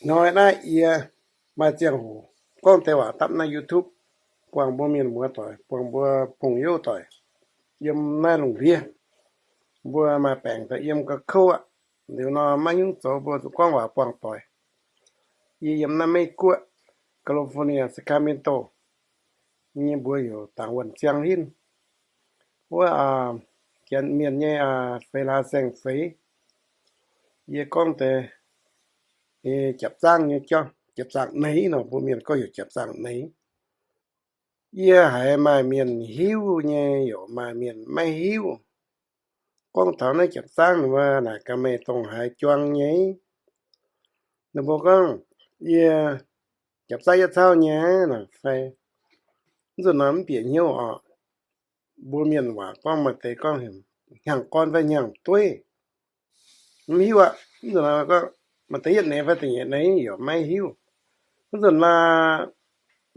Hnoi naaiv yie maaih ziangh hoc gorngv deix waac dapv naaiv YouTube, buangh mbuo mienh muoz doic, buangh mbuo pong youv doic yiem naaiv lungh ndiev. Mbuo maaih baengc daaih yiem ga'kouv aqv. Liuz nor maiv nyungc zoux, mbuo zuqc gorngv waac buangh doic. Yie yiem naaiv Meiv Guoqv, California, Sacramento nyei, mbuo heuc Dangc Wuonh Ziang Hinv. Wuov, janx mienh nyei feix laaix saeng-feix. Yie gorngv deix japv zaangv nyei jauv, japv zaangv neix nor, mbuo mienh gorngv heuc japv zaangv neix. Yie haiz maaih mienh hiuv nyei, yaac maaih mienh maiv hiuv. Gorngv taux naaiv japv zaangv wuov, naaic gaax meih dongh haaix juang nyei? Ninh mbuo gorngv, yie japv zaangv yietv cauv nyei nor fai. Mv nzunc nor mv bieqc hnyouv oc. Mbuo mienh waac gorngv maaih deix gorngv hnyangx-gorn fai hnyangx-dueiv, mv hiuv aqv. Mv nzunc nor gorngv maaih deix yietv neix fai da'nyeic neix yaac maiv hiuv. Mv nzunc nor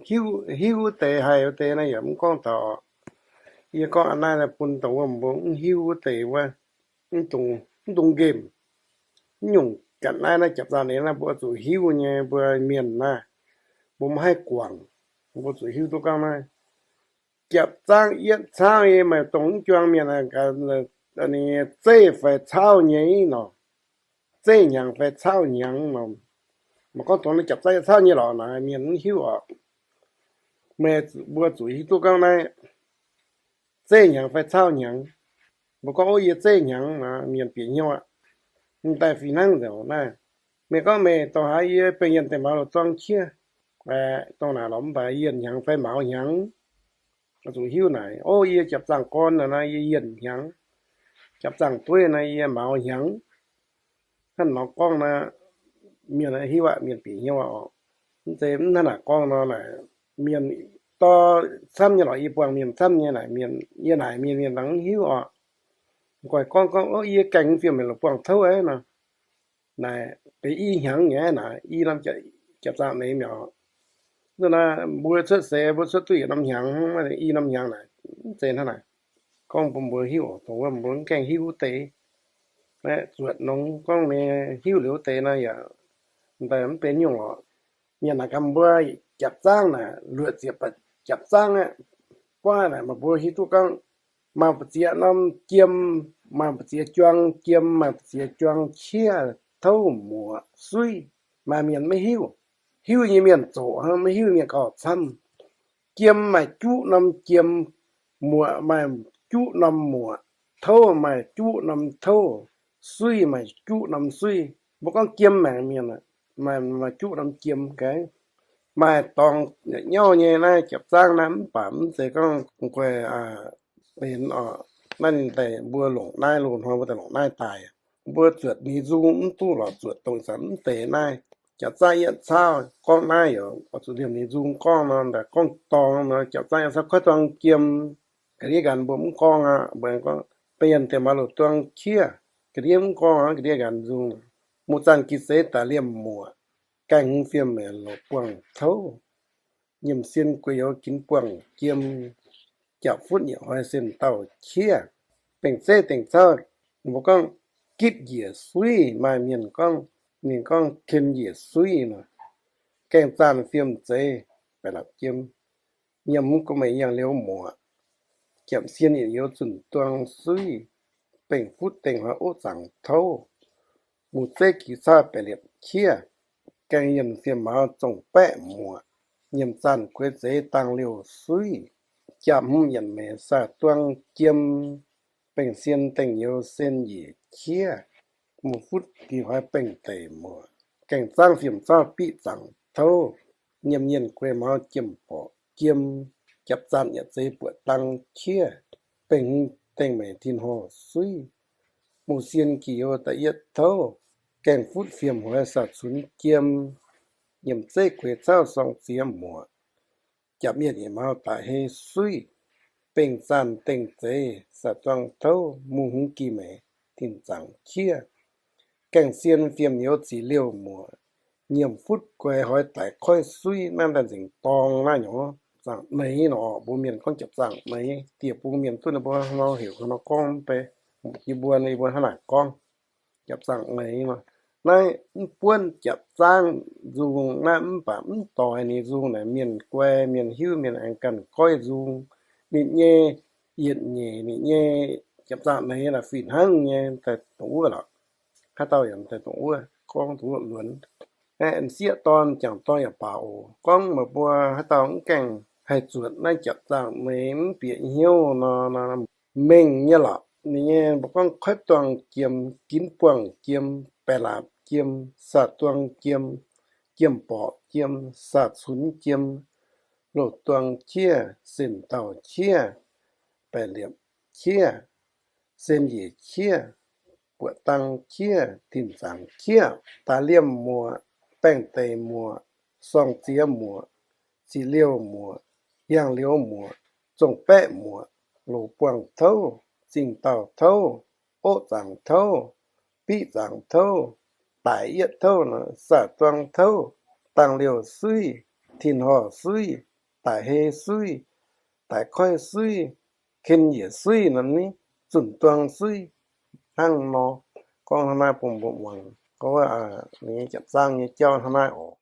hiuv, hiuv wuov deix haih wuov deix naaiv yaac mv gorngv taux oc. Yie gorngv a'naaiv bun dongh wuov mbuo mv hiuv wuov deix wuov, mv dungx nqemh. Mv nyungc ga'naaiv naaiv japv zaangv neix naaiv mbuo zuqc hiuv nyei, mbuo mienh naaiv, mbuo maiv haih guangc, mbuo zuqc hiuv duqv gorngv naaiv japv zaangv yietv cauv nyei, maaih dongh mv juang mienh zeiv fai cauv nyei nor, zeiv hnyangx fai cauv hnyangx nor, maiv gorngv dongh naaiv japv zaangv yietv cauv nyei lorqc naaic, mienh mv hiuv oc. Meih, mbuo zuqc hiuv duqv gorngv naaiv zeiv hnyangx fai cauv hnyangx. Mbuo gorngv, ov, yie zeiv hnyangx nor, mienh bieqc hnyouv aqv. Mv daaih fih hnangv nzengc naaiv. Meih gorngv meih dongh haaix, yie Bengh Yienh Deic Mauz Loz Zuang Qiev. Dongh naaic lorqc, mv baac yienh hnyangx fai mauz hnyangx? Zuqc hiuv naaic, ov, yie japv zaangv gorn nor, yie yienh hnyangx. Japv zaangv dueiv nor, yie mauz hnyangx. Hnangv nor gorngv nor, mienh hiuv aqv, mienh bieqc hnyouv aqv oc. Mv zeiz mv hnangv naaic gorngv nor naaic, mienh dorh camv nyei lorqc, yie buangh mienh camv nyei naaic, mienh, yie naaic mienh, mienh dangh mv hiuv oc. Guaih gorngv gorngv, ov, yie gaengh fiem meih lorqc buangh touv aqv nor. Naaic benx i hnyangx nyei naaic, i norm japv zaangv neix mi'aqv. Nor naaiv mbuo cuotv seix, mbuo cuotv duqv yietc norm hnyangx, i norm hnyangx naaic, mv zeiz hnangv naaic. Gorngv bun mbuo hiuv oc, dongh wuov mbuo mv gaengh hiuv wuov deix. Zuotc nongx gorngv nyei hiuv liuz wuov deix nor yaac daaih mv benx nyungc oc. Mienh naaic gaax mbuo japv zaangv naaic, luoqc ziepc batc japv zaangv aqv. Guaaiv naaic maaih mbuo hiuv duqv gorngv maaih mbu'ziex norm jiem, maaih mbu'ziex juang jiem, maaih mbu'ziex juang qiev, touv, muoqc, suiv. Maaih mienh maiv hiuv. Hiuv nyei mienh zoqc hnangv, maiv hiuv mienh gauh camv. Jiem maaih juqv norm jiem, muoqc maaih juqv norm muoqc, touv maaih juqv norm touv, suiv maaih juqv norm suiv. Mbuo gorngv jiem maengc mienh, maaih, maaih juqv norm jiem gaax. Maaih dorngx nyauv nyei naaiv japv zaangv naaiv mv baac mv zeiz gorngv guaih benx oc. Naaiv ninh daaih mbuo longc naaiv loz-hnoi mbuo daaih longc naaiv daaih. Mbuo zuotc ninh nzung mv duqv lorqc, zuotc dongh ih zanc mv deix naaiv. Japv zaangv yietv cauv gorngv naaiv yaac oix zuqc liemh ninh nzung gorngv nor, daaih gorngv dorngx nor, japv zaangv yietv cauv koiv duang jiem. Ga'ndiev nqanx mbuo mv gorngv aqv, mbuo gorngv Bengh Yienh Deic Mauz Loz Zuang Qiev. Ga'ndiev mv gorngv aqv, ga'ndiev nqanx nzung. Muoz-zaanh gitv seix daaih liemh muoqc, gaengh hmz fiem meih lorqc buangh touv. Nyiemc sien gueix youz ginx buangh jiem, japv futv nyietc hnoi sen dauh qiev. Bengh zeiv dengh cauv, mbuo gorngv gitv njiec suiv, maaih mienh gorngv, ninh gorngv ken njiec suiv nor. Gaengh zaanh fiem zeiz baeqc lapc jiem. Nyiemc mv gu'meix yangh liuz muoqc, japv sien yietc youz zunh duang suiv. Bengh futv dengh hnoi ov zaangc touv, muz zeiv gix cauv baeqc liepc qiev. Gaengh yienh fiem mauz zongh baeqv muoqc, nyiemc zaanh gueix zeiz dangh liouh suiv. Japv hmz yietc meix saah duang jiem, bengh sien dengh youz sen njiec qiev. Muz futv gix hnoi bengh deic muoqc, gaengh zaangv fiem cauv biqv zaangc touv. Nyiemc yienh gueix mauz jiem-borqc jiem, japv zaanh yietc zeiz buoqc dang qiev. Bengh hmz dengh meix tin-hoh suiv, muz sien gix youz da'yietv touv. Gaengh futv fiem hnoi saah cunx jiem, nyiemc zeiv gueix cauv sorng ziex muoqc, japv mienh yietc mauz daaih hei suiv. Bengh zaanh dengh zeiz saah duang touv, muz hmz gix meix tin zaangc qiev. Gaengh sien fiem youz zic liouh muoqc, nyiemc futv gueix hnoi daic koiv suiv. Naaiv daaih nzengc dorng naaiv nyei zaangc neix nor, mbuo mienh gorngv japv zaangc neix. Dieh bung mienh duqv ninh mbuo nor heuc nor gorngv mv bei, yie mbuo, yie mbuo hnangv naaic gorngv japv zaangc neix nor. Naaiv mv buonv japc zaangv nzung naaiv mv baac mv doix ninh nzung naaic mienh guai, mienh hiuv, mienh aengx ganh goiv nzung. Ninh nyei yietc nyeic, ninh nyei japc zaangv neix naaic fih hnangv nyei daaih dongh wuov lorqc. Haaix dauh yaac daaih dongh wuov gorngv dongh wuov luonx. Aengx sieqv dorn jangc dorn yaac baac oc. Gorngv meih mbuo haaix dauh mv gaengh haih zuotc naaiv japc zaangv neix mv bieqc hnyouv nor, mengh nyei lorqc. Ninh nyei mbuo gorngv koiv duangh jiem, ginv buangh jiem, baeqc laapc jiem, saah duangh jiem, jiem-borqc jiem, saah cunx jiem, loz-duangh qiev, sen-dauh qiev, baeqc liepc qiev, sen-njiec qiev, buoqc dang qiev, tin-zaangc qiev, daaih liemh muoqc, baengh deic muoqc, sorng-ziex muoqc, ziqc liouh muoqc, hiaang liouh muoqc, zongh baeqv muoqc, loz-buangh touv, zingh dauh touv, oqv zaangc touv, biqv zaangc touv, daic yietv touv, saah duangh touv, dangh liouh suiv, tin-horh suiv, daic hei suiv, daic koiv suiv, ken yiec suiv nor, zunh duangh suiv. Hnangv nor, gorngv hnangv naaiv bun mbuo muangx. Gorngv wuov, ninh nyei japc zaangv nyei jauv hnangv naaiv oc.